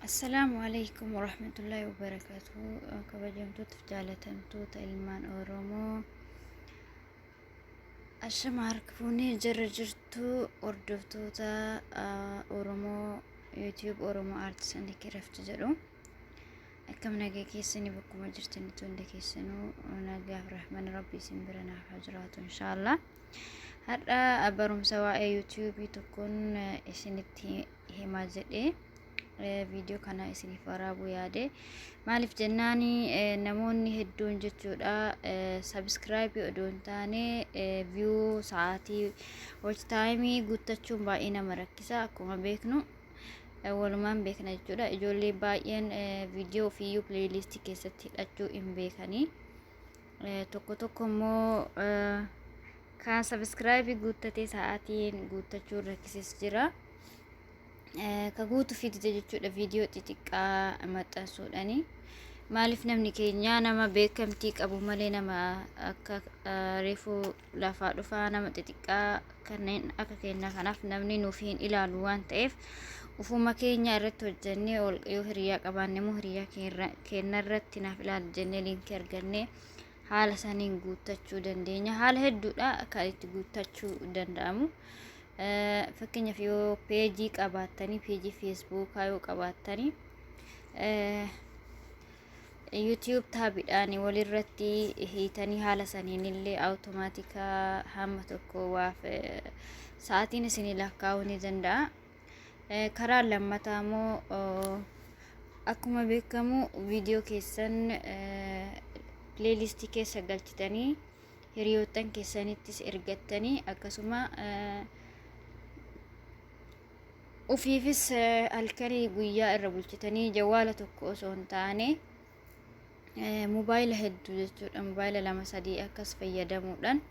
Assalaamu alaikum warahmatullaahi wabarakaatuh. Kabajamtoota fi jaalatamtoota ilmaan Oromoo, ashama harka fuunee jara jirtu, hordoftoota Oromoo YouTube Oromoo Arts and Craft jedhu, akkam nagaa keessanii? Bakkuma jirtanitti hunda keessanuu nagaaf rahman Rabbi isin bira naaf haa jiraatu, inshaallah. Har'a barumsa waa'ee YouTube tokkoon isinitti himaa jedhee viidiyoo kana isiniif waraabuu yaade. Maaliif jennaan, namoonni hedduun jechuudha subscribe odoo hin taane view, sa'aatii, watch time guuttachuun baay'ee nama rakkisa. Akkuma beeknu, walumaan beekna jechuudha, ijoollee baay'een viidiyoo ofiiyyuu playlistii keessatti hidhachuu hin beekanii. Tokko tokko immoo kan subscribe guuttatee sa'aatiin guuttachuun rakkises jira. Ka guutu fidite jechuudha viidiyoo xixiqqaa maxxansuudhani. Maaliif, namni keenya nama beekamtii qabu malee nama akka reefuu lafaa dhufaa, nama xixiqqaa kanneen akka keenyaa kanaaf namni nuuf hin ilaalu waan ta'eef, ufuma keenya irratti hojjennee yoo hiriyaa qabaanne immoo hiriyaa keenya irratti naaf ilaalu jennee linkii argannee haala saniin guuttachuu dandeenya. Haala hedduudha kan itti guuttachuu danda'amu. Fakkeenyaaf, yoo peejii qabaattanii, peejii Facebookaa yoo qabaattanii, YouTube tabiidhaan walirratti hiitanii haala saniin illee automatic hamma tokko waaf sa'aatiin isinii lakkaa'uu ni danda'a. Karaa lammataa immoo, akkuma beekamu, viidiyoo keessan playlistii keessa galchitanii hiriyoottan keessanittis ergattanii, akkasuma ufiifis halkanii guyyaa irra bulchitanii, jawaala tokko osoo hin taane mobaayila hedduu jechuudha, mobaayila lama sadii akkas fayyadamuudhaan,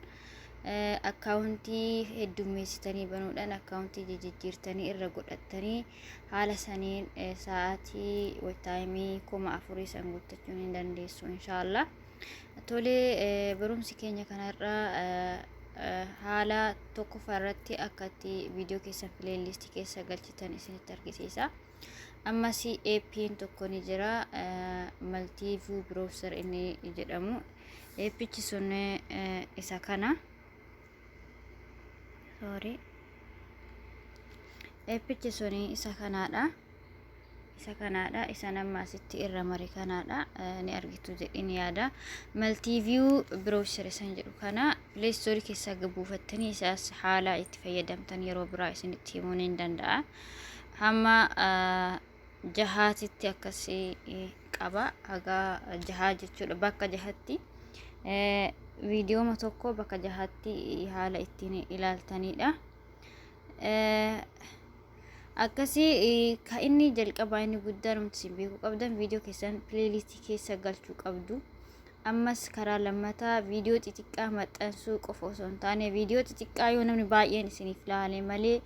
akkaawuntii heddummeessitanii banuudhaan, akkaawuntii jijjiirtanii irra godhattanii, haala saniin sa'aatii watch time 4000 san guuttachuu ni dandeessu, inshaallah. Tolee, barumsi keenya kanarraa haala tokkoffaa irratti akka itti viidiyoo keessan playlistii keessa galchitan isinitti argisiisa. Ammas appiin tokko ni jira, Multiview Browser inni jedhamu. Appichi sun isa kana. Sorry. Appichi sun isa kanaadha. Isa kanaadha. Isa nama asitti irra mare kanaadha. Ni argitu jedhin yaada. Multiview Browser isan jedhu kana Play Store keessaa buufattanii, isaas haala itti fayyadamtan yeroo biraa isinitti himuu ni danda'a. Hamma jahaatitti akkasii qaba. Haga jahaa jechuudha, bakka jahatti. Viidiyooma tokko bakka jahatti haala ittiin ilaaltanidha. Akkasii kan inni jalqabaa, inni guddaan nuti isin beekuu qabdan, viidiyoo keessan playlistii keessa galchuu qabdu. Ammas karaa lammataa, viidiyoo xixiqqaa maxxansuu qofa osoo hin taane, viidiyoo xixiqqaa yoo namni baay'een isiniif ilaale malee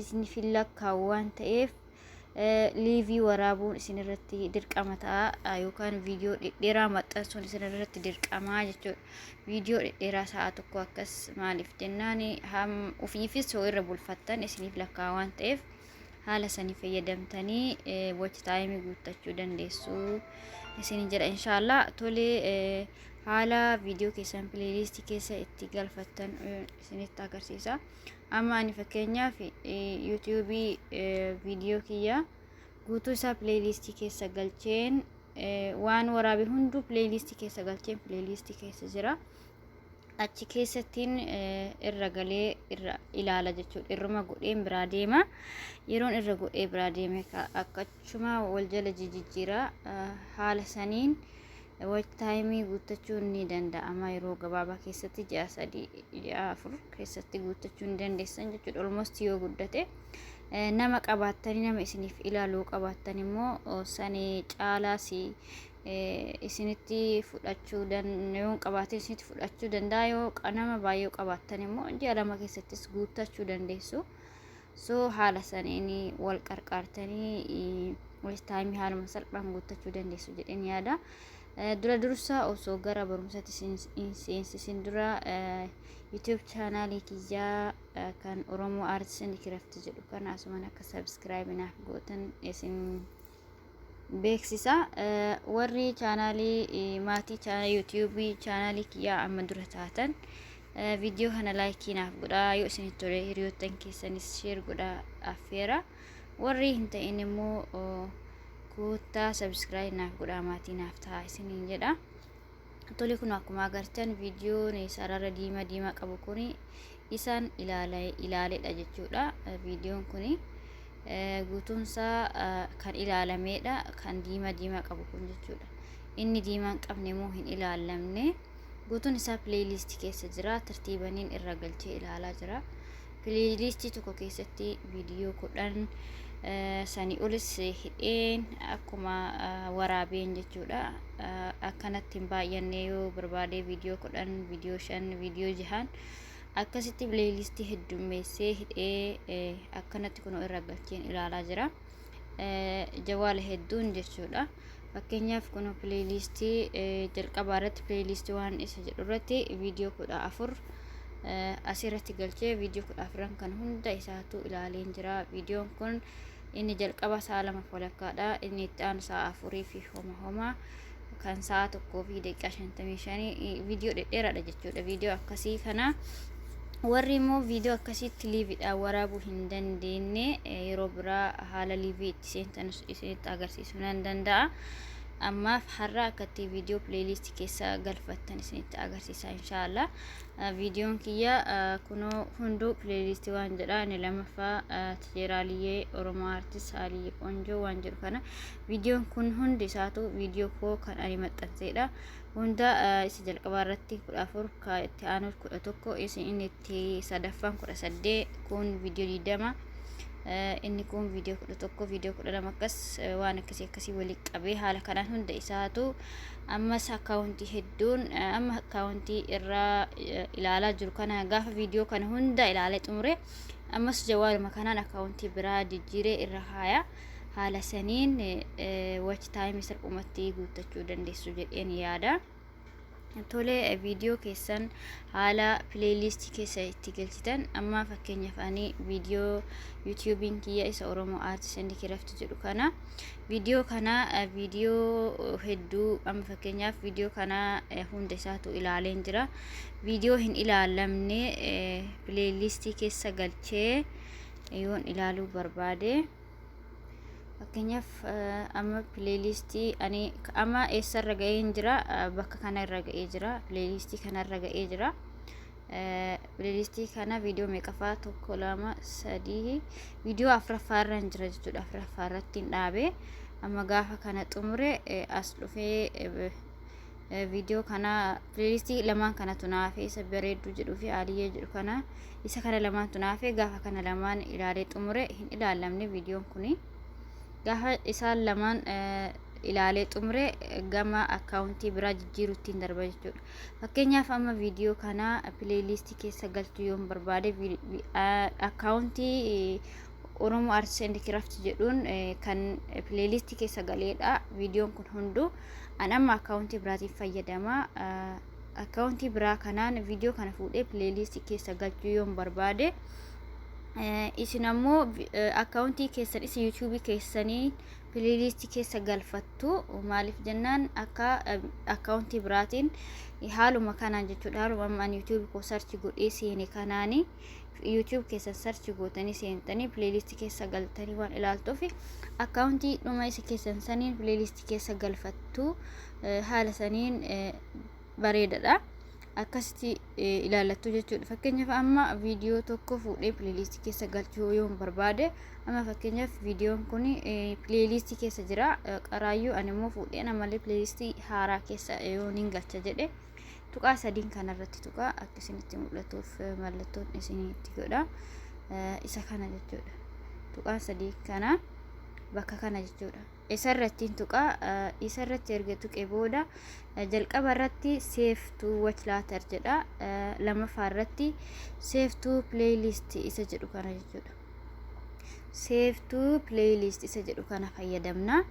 isiniif hin lakkaa'u waan ta'eef, live waraabuun isin irratti dirqama ta'a yookaan viidiyoo dhedheeraa maxxansuun isin irratti dirqamaa jechuudha. Viidiyoo dhedheeraa sa'a tokko akkas. Maaliif jennaan, ofiifis yoo irra bulfattan isiniif lakkaa'a waan ta'eef, haala sanii fayyadamtanii watch time guuttachuu dandeessu isin jedha, inshaallah. Tolee, haala viidiyoo keessan playlistii keessa itti galfattan isinitti agarsiisa. Amma ani fakkeenyaaf YouTubeii viidiyoo kiyya guutuu isaa playlistii keessa galcheen, waan waraabe hunduu playlistii keessa galcheen, playlistii keessa jira. Achi keessattiin irra galee irra ilaala jechuudha. Irruma godheen biraa deema. Yeroon irra godhee biraa deeme akkachuma wal jala jijjiira. Haala saniin watch time guuttachuun ni danda'ama. Yeroo gabaabaa keessatti, ji'a 3, ji'a 4 keessatti guuttachuu ni dandeessan jechuudha. Almost yoo guddate, nama qabaattanii, nama isiniif ilaaluu qabaattan immoo sanii caalaas isinitti fudhachuu yoo qabaate isinitti fudhachuu danda'a. Yoo nama baay'ee qabaattan immoo ji'a 2 keessattis guuttachuu dandeessu. So haala saniin wal qarqaartanii watch time haaluma salphaan guuttachuu dandeessu jedheen yaada. Dura dursa, osoo gara barumsaatti hin seensisin dura, YouTube channelii kiyyaa kan Oromoo Arts and Craft jedhu kana asumaan akka subscribe naaf gootan isin Beeksisa. Warri chaanaalii maatii yuutuubii chaanaalii kiyyaa amma dura taatan, viidiyoo kana like naaf godhaa. Yoo isinitti tole hiriyoottan keessanis share godhaa affeera. Warri hin ta'in immoo koottaa subscribe naaf godhaa, maatii naaf ta'a isiniin jedha. Tole, kun akkuma agartan viidiyoon sarara diimaa diimaa qabu kun isaan ilaaledha jechuudha. Viidiyoon kun guutuunsaa kan ilaalameedha, kan diimaa diimaa qabu kun jechuudha. Inni diimaa hin qabne immoo hin ilaalamne. Guutuun isaa playlistii keessa jira. Tartiibaniin irra galchee ilaalaa jira. Playlistii tokko keessatti viidiyoo 10 sanii olis hidheen akkuma waraabeen jechuudha. Akkanatti hin baay'anne, yoo barbaade viidiyoo 10, viidiyoo 5, viidiyoo 6n akkasitti playlistii heddummeessee hidhee akkanatti kunoo irra galcheen ilaalaa jira. Jawaala hedduun jechuudha. Fakkeenyaaf kun playlistii jalqabaa irratti, playlistii waan isa jedhu irratti viidiyoo 14 asirratti galchee viidiyoo 14n kan hunda isaatu ilaaleen jira. Viidiyoon kun inni jalqaba sa'a 2 walakkaadha. Inni itti aanu sa'a 4 fi homa homa, kan sa'a 1:55, viidiyoo dhedheeraadha jechuudha. Viidiyoo akkasii kana warri immoo viidiyoo akkasiitti liveiidhaan waraabuu hin dandeenye, yeroo biraa haala live itti seentan isinitti agarsiisuu nan danda'a. Ammaaf har'a akkatti viidiyoo playlistii keessa galfattan isinitti agarsiisa, inshaallah. Viidiyoon kiyya kunoo hunduu playlistii waan jedha. Inni lammaffaa Tijeeraaliyyee Oromoo Artist Aliyyee Qonjoo waan jedhu kana, viidiyoon kun hundi isaatu viidiyoo koo kan ani maxxanseedha. Hunda isa jalqabaa irratti 14, ka itti aanu 11, isa inni itti sadaffaan 18, kun viidiyoo 20, inni kun viidiyoo 11, viidiyoo 12, akkas waan akkasii akkasii walii qabee haala kanaan hunda isaatu ammas akkaawuntii hedduun amma akkaawuntii irraa ilaalaa jiru kana gaafa viidiyoo kana hunda ilaalee xumure, ammas jawaaluma kanaan akkaawuntii biraa jijjiiree irra haaya. Haala saniin watch time salphumatti guuttachuu dandeessu jedheen yaada. Tole, viidiyoo keessan haala playlistii keessa itti galchitan. Amma fakkeenyaaf ani viidiyoo yuutuubiin kiyya isa Oromoo Artist and Craft jedhu kana, viidiyoo kana viidiyoo hedduu, amma fakkeenyaaf viidiyoo kana hunda isaatu ilaaleen jira. Viidiyoo hin ilaalamne playlistii keessa galchee yoon ilaaluu barbaade, fakkeenyaaf amma playlistii ani amma eessarra ga'een jira? Bakka kana irra ga'ee jira, playlistii kanarra ga'ee jira. Playlistii kana viidiyoo meeqafaa? Tokko, lama, sadii, viidiyoo afuraffaa irra jira jechuudha. Afuraffaa irratti hin dhaabe. Amma gaafa kana xumure as dhufee viidiyoo kana playlistii lamaan kanatu naafee, isa bareedduu jedhuu fi Aliyyee jedhu kana, isa kana lamaantu naafee. Gaafa kana lamaan ilaalee xumure, hin ilaalamne viidiyoon kuni, gaafa isaan lamaan ilaalee xumure gama akkaawuntii biraa jijjiiruutti darba jechuudha. Fakkeenyaaf amma viidiyoo kana playlistii keessa galchuu yoon barbaade, akkaawuntii Oromoo Arts and Craft jedhuun kan playlistii keessa galeedha. Viidiyoon kun hunduu an amma akkaawuntii biraatiin fayyadama. Akkaawuntii biraa kanaan viidiyoo kana fuudhee playlistii keessa galchuu yoon barbaade, isin ammoo akkaawuntii keessan isa yuutuubii keessanii playlistii keessa galfattu. Maaliif jennaan, akka akkaawuntii biraatiin haaluma kanaan jechuudha. Haaluma amma ani yuutuubii koo search godhee seene kanaani YouTube keessan search gootanii seentanii playlistii keessa galtanii waan ilaaltuuf, akkaawuntii dhuma isa keessan saniin playlistii keessa galfattu. Haala saniin bareedadha. Akkasitti ilaallattu jechuudha. Fakkeenyaaf amma viidiyoo tokko fuudhee playlistii keessa galchuu yoon barbaade, amma fakkeenyaaf viidiyoon kun playlistii keessa jira. Qaraayyuu ani immoo fuudhee ammallee playlistii haaraa keessa yoon hin galcha jedhe, tuqaa sadiin kanarratti tuqaa. Akka isinitti mul'atuuf mallattoon isinitti godha. Isa kana jechuudha. Tuqaan sadii kana bakka kana jechuudha. Isarratti tuqaa. Isarratti erga tuqe booda, jalqaba irratti "save to watch later" jedha. Lammaffaa irratti "save to playlist" isa jedhu kana jechuudha. "Save to playlist" isa jedhu kana fayyadamna.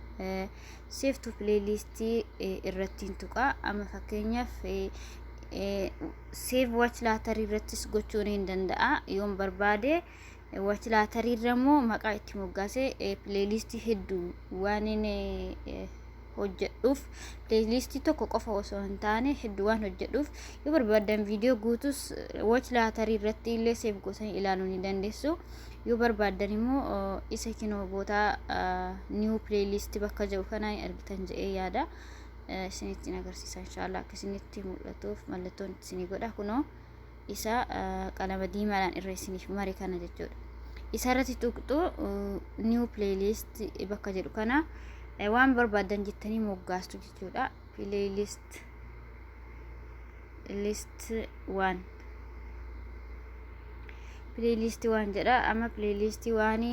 "Save to playlist" irratti tuqaa. Amma fakkeenyaaf "save watch later" irrattis gochuun hin danda'a yoon barbaade. Watch later irra immoo maqaa itti moggaasee playlistii hedduu waan inni hojjedhuuf, playlistii tokko qofa osoo hin taane hedduu waan hojjedhuuf, yoo barbaaddan viidiyoo guutus watch later irratti illee save gootanii ilaaluu ni dandeessu. Yoo barbaaddan immoo isa kinoo bootaa new playlist bakka jedhu kana argitan jedhee yaada. Isinitti agarsiisa inshaallah, akka isinitti mul'atuuf mallattoon isinii godha. Kunoo isa qalama diimaadhaan irra isiniif mare kana jechuudha. Isa irratti tuqxu, new playlist bakka jedhu kana waan barbaadan jettanii moggaastu jechuudha. Playlist list waan playlist waan jedha. Amma playlist waan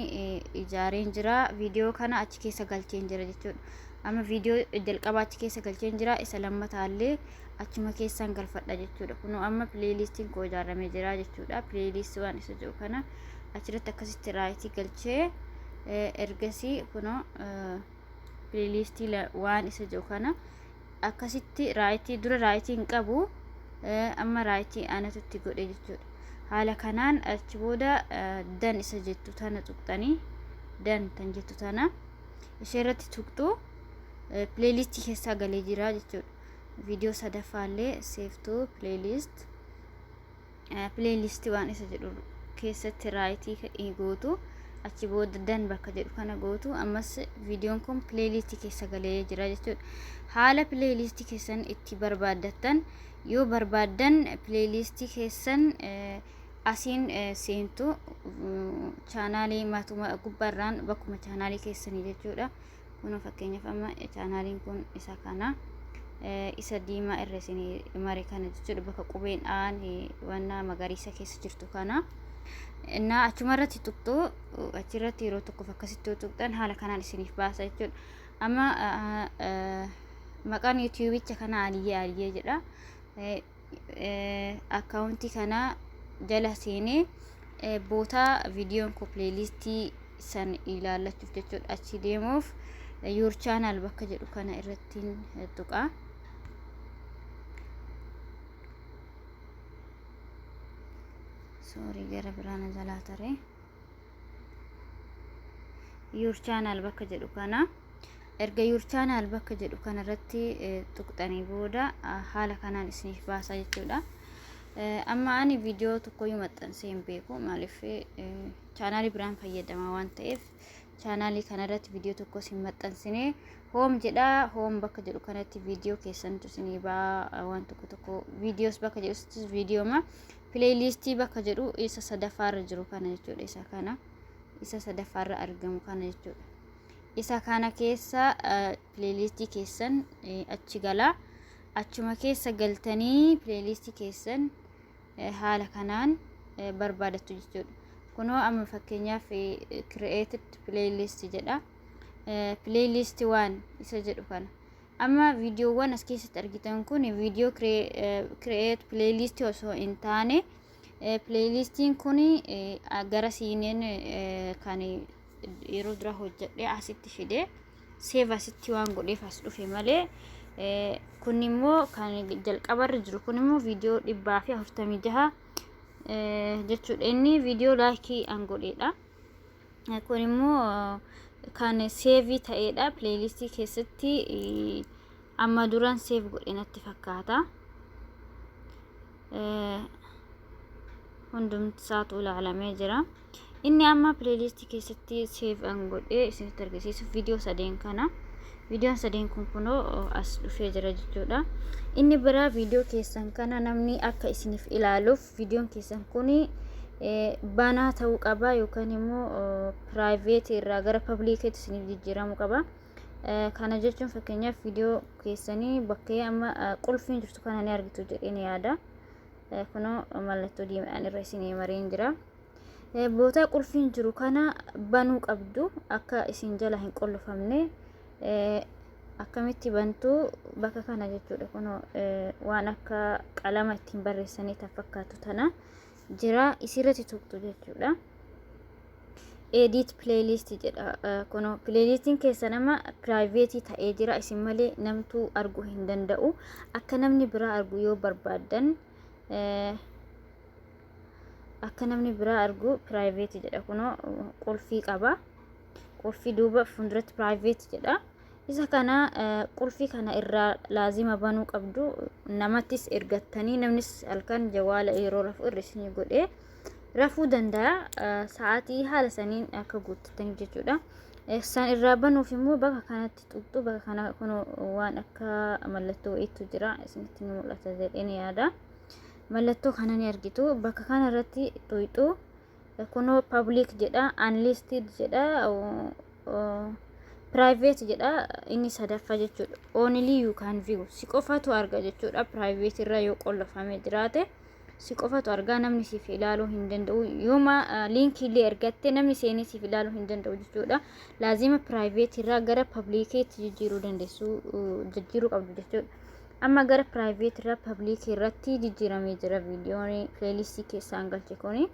ijaareen jira, viidiyoo kana achi keessa galcheen jira jechuudha. Amma viidiyoo jalqabaa achi keessa galcheen jira, isa lammataallee achuma keessaan galfadha jechuudha. Kunoo amma playlistiin koo ijaaramee jira jechuudha. Playlist waan isa jedhu kana achirratti akkasitti right galchee, ergasii kunoo playlistii waan isa jedhu kana akkasitti right, dura right hin qabu, amma right anatu itti godhe jechuudha. Haala kanaan achi booda done isa jettu tana tuqxanii, done tan jettu tana ishee irratti tuqxu, playlistii keessaa galee jira jechuudha. Viidiyoo sadaffaallee save to playlist, playlistii waan isa jedhu keessatti right gootu, achi booda done bakka jedhu kana gootu. Ammas viidiyoon kun playlistii keessa galee jira jechuudha. Haala playlistii keessan itti barbaaddattan, yoo barbaaddan playlistii keessan asiin seentu, chaanaalii matuma gubbaarraan bakkuma chaanaalii keessanii jechuudha. Kun fakkeenyaaf amma chaanaaliin kun isa kana, isa diimaa irra isin mare kana jechuudha, bakka qubeen aan wanna magariisa keessa jirtu kana. Innaa achuma irratti tuqxu, achirratti yeroo tokkoof akkasitti yoo tuqxan haala kanaan isiniif baasa jechuudha. Amma maqaan yuutiyuubicha kana Aliyyee Aliyyee jedha. Akkaawuntii kana jala seenee bootaa viidiyoon koo playlistii san ilaallachuuf jechuudha. Achi deemuuf your channel bakka jedhu kana irratti tuqa. Sorry, gara biraana jalaa tare. Your channel bakka jedhu kana erga your channel bakka jedhu kana irratti tuqxanii booda haala kanaan isiniif baasa jechuudha. Amma ani viidiyoo tokkoyyuu maxxansee hin beeku. Maaliif? Chaanaalii biraan fayyadama waan ta'eef chaanaalii kanarratti viidiyoo tokkos hin maxxansine. Home jedha. Home bakka jedhu kanatti viidiyoo keessantu isinii baa, waan tokko tokko videos bakka jedhus viidiyooma, playlistii bakka jedhu isa sadaffaarra jiru kana jechuudha. Isa kana, isa sadaffaarra argamu kana jechuudha. Isa kana keessa playlistii keessan achi galaa, achuma keessa galtanii playlistii keessan haala kanaan barbaadattu jechuudha. Kunoo amma fakkeenyaaf created playlist jedha. Playlist waan isa jedhu kana. Amma viidiyoowwan as keessatti argitan kun viidiyoo create playlist osoo hin taane, playlistiin kun gara siineen kan yeroo dura hojjedhe asitti fide, save asitti waan godheef as dhufe malee, kun immoo kan jalqabarra jiru kun immoo viidiyoo 146 jechuudha. Inni viidiyoo like an godheedha. Kun immoo kan save ta'eedha. Playlistii keessatti amma duraan save godhe natti fakkaata. Hundumti isaatu ilaalamee jira. Inni amma playlistii keessatti save an godhee isinitti argisiisu viidiyoo sadeen kana. Viidiyoon sadeen kun kunoo as dhufee jira jechuudha. Inni biraa, viidiyoo keessan kana namni akka isiniif ilaaluuf viidiyoon keessan kun banaa ta'uu qaba yookaan immoo private irraa gara publicitti isiniif jijjiiramuu qaba. Kana jechuun fakkeenyaaf viidiyoo keessanii bakkee amma qulfiin jirtu kana ni argitu jedheen yaada. Kunoo mallattoo diimaadhaan irra isinii mareen jira. Bootaa qulfiin jiru kana banuu qabdu akka isin jala hin qollofamne. Akkamitti bantu? Bakka kana jechuudha. Kunoo waan akka qalama ittiin barreessanii tan fakkaatu tana jira, isirratti tuqxu jechuudha. Edit playlist jedha. Kunoo playlistiin keessa nama private ta'ee jira, isin malee namtuu arguu hin danda'u. Akka namni biraa argu yoo barbaaddan Akka namni biraa argu private jedha. Kunoo qulfii qaba. Qulfii duuba fuulduratti private jedha. Isa kana, qulfii kana irraa laazima banuu qabdu. Namattis ergattanii, namnis halkan jawaala yeroo rafu irra isinii godhee rafuu danda'a. Sa'aatii haala saniin akka guuttattaniif jechuudha. Isaan irraa banuuf immoo bakka kanatti tuqxu. Bakka kana kun waan akka mallattoo wayiitu jira, isinitti ni mul'ata jedheen yaada. Mallattoo kana ni argitu. Bakka kana irratti tuqxu. Kunoo public jedha, unlisted jedha, private jedha. Inni sadaffaa jechuudha. Only you can view, si qofatu arga jechuudha. Private irra yoo qollofamee jiraate si qofatu argaa, namni siif ilaaluu hin danda'u. Yooma liinkii illee ergatte namni seenee siif ilaaluu hin danda'u jechuudha. Laazima private irraa gara publiciitti jijjiiruu dandeessu, jijjiiruu qabdu jechuudha. Amma gara private irraa public irratti jijjiiramee jira viidiyoon playlistii keessaan galche kuni.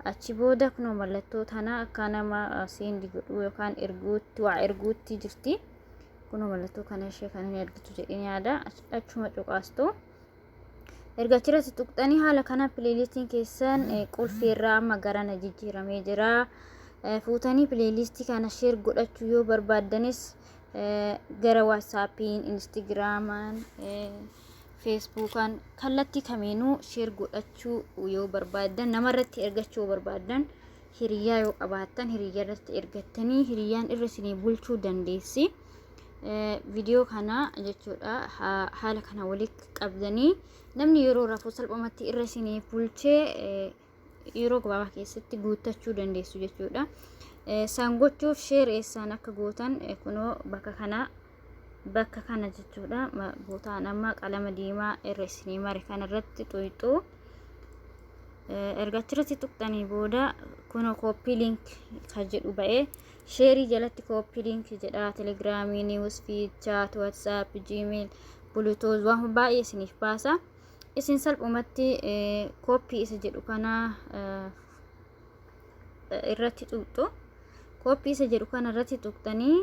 Achi booda kunoo mallattoo tana akka nama send godhuu yookaan erguutti, waa erguutti jirti. Kunoo mallattoo kana ishee kana ni argitu jedheen yaada. Achuma cuqaastu. Erga achirratti tuqxanii, haala kana playlistiin keessan qulfii irraa amma garana jijjiiramee jira. Fuutanii playlistii kana share godhachuu yoo barbaaddanis gara WhatsAppiin, Instagramaan, Facebookaan, kallattii kamiinuu share godhachuu yoo barbaaddan, namarratti ergachuu yoo barbaaddan, hiriyaa yoo qabaattan hiriyaa irratti ergattanii hiriyyaan irra isinii bulchuu dandeessi. Viidiyoo kana jechuudha, haala kana walitti qabdanii namni yeroo rafuu salphumatti irra isinii bulchee yeroo gabaabaa keessatti guuttachuu dandeessu jechuudha. Isaan gochuuf share eessaan akka gootan kunoo bakka kana jechuudha. Bootaan amma qalama diimaa irra isinii mare kanarratti xuyxuu. Erga achirratti tuqxanii booda kunoo copy link kan jedhu ba'ee, share jalatti copy link jedha. Telegramii, news feed, chat, WhatsApp, Gmail, Bluetooth, waan baay'ee isiniif baasa. Isin salphumatti copy isa jedhu kana irratti tuqxu. Copy isa jedhu kana irratti tuqxanii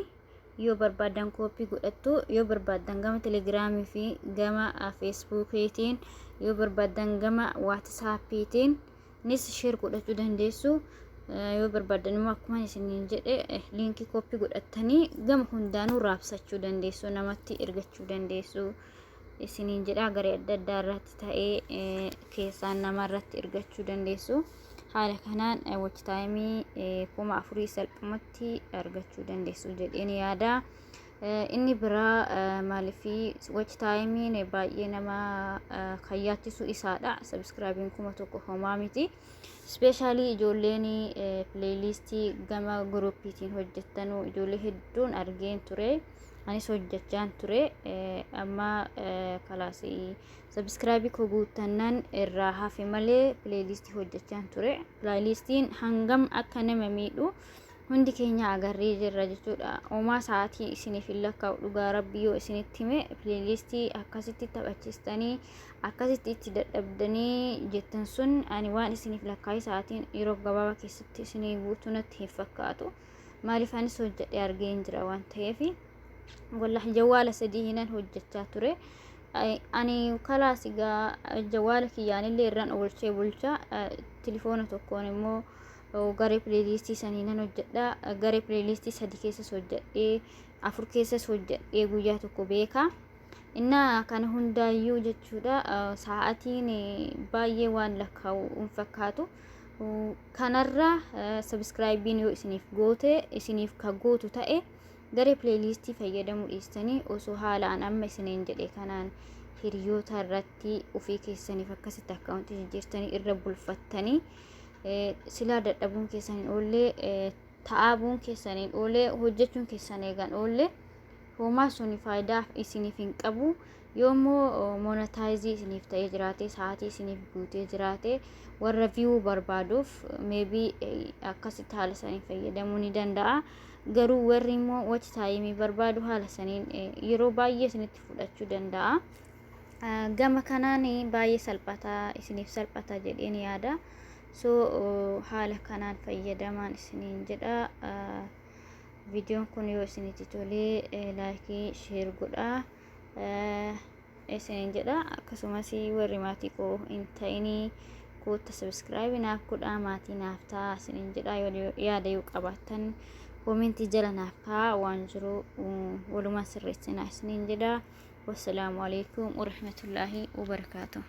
yoo barbaaddan copy godhattu, yoo barbaaddan gama Telegramii fi gama Facebookiitiin, yoo barbaaddan gama WhatsAppiitiin nis share godhachuu dandeessu. Yoo barbaaddan immoo akkuma isiniin jedhe linkii copy godhattanii gama hundaanuu raabsachuu dandeessu, namatti ergachuu dandeessu isiniin jedha. Garee adda addaa irratti ta'ee keessaan nama irratti ergachuu dandeessu. Haala kanaan watch timeii 4000 salphumatti argachuu dandeessu jedheen yaada. Inni biraa maaliifii watch timeiin baay'ee nama kan yaachisu isaadha. Subscribeiin 1000 homaa miti. Specially ijoolleen playlistii gama groupiitiin hojjettanuu ijoollee hedduun argeen ture. Anis hojjechaan ture. Amma kalaasii subscribeii koo guuttannaan irraa hafe malee playlistii hojjechaan ture. Playlistiin hangam akka nama miidhu hundi keenya agarree jirra jechuudha. Homaa sa'aatii isiniif hin lakkaa'u, dhugaa rabbii yoo isinitti hime. Playlistii akkasitti taphachiistanii, akkasitti itti dadhabdanii jettan sun ani waan isiniif lakkaa'e sa'aatiin yeroo gabaabaa keessatti isinii guutuu natti hin fakkaatu. Maaliif, anis hojjedhee argee hin jira waan ta'eef. Wallahi jawaala sadii hinan hojjechaa ture. Ani kalaas egaa jawaala kiyyaanillee irraan oolchee bulcha. Tilifoona tokkoon immoo garee playlistii sanii nan hojjedha. Garee playlistii sadi keessas hojjedhee, afur keessas hojjedhee guyyaa tokko beeka. Innaa kana hundaayyuu jechuudha, sa'aatiin baay'ee waan lakkaa'u hin fakkaatu. Kanarra subscribeiin yoo isiniif goote, isiniif ka gootu ta'e, garee playlistii fayyadamuu dhiistanii osoo haalaan amma isiniin jedhe kanaan hiriyoota irratti ofii keessaniif akkasitti accountii jijjiirtanii irra bulfattanii, silaa dadhabuun keessaniin oollee, ta'aabuun keessaniin oollee, hojjechuun keessan eegan oollee, homaa suni faayidaa isiniif hin qabu. Yoommoo monetize isiniif ta'ee jiraate, sa'aatii isiniif guutee jiraate, warra view barbaaduuf maybe akkasitti haala saniin fayyadamuu ni danda'a. Garuu warri immoo watch timeii barbaadu haala saniin yeroo baay'ee isinitti fudhachuu danda'a. Gama kanaan baay'ee salphataa isiniif salphata jedheen yaada. So haala kanaan fayyadamaan isiniin jedha. Viidiyoon kun yoo isinitti tolee like, share godhaa isiniin jedha. Akkasumas warri maatii koo hin ta'inii Kootta subscribe naaf godhaa, maatii naaf ta'aa isiniin jedha. Yaada yoo qabaattan koomentii jala naaf kaa'aa, waan jiru walumaan sirreessinaa isiniin jedha. Wassalaamu alaikum warahmatullaahi wabarakaatuh.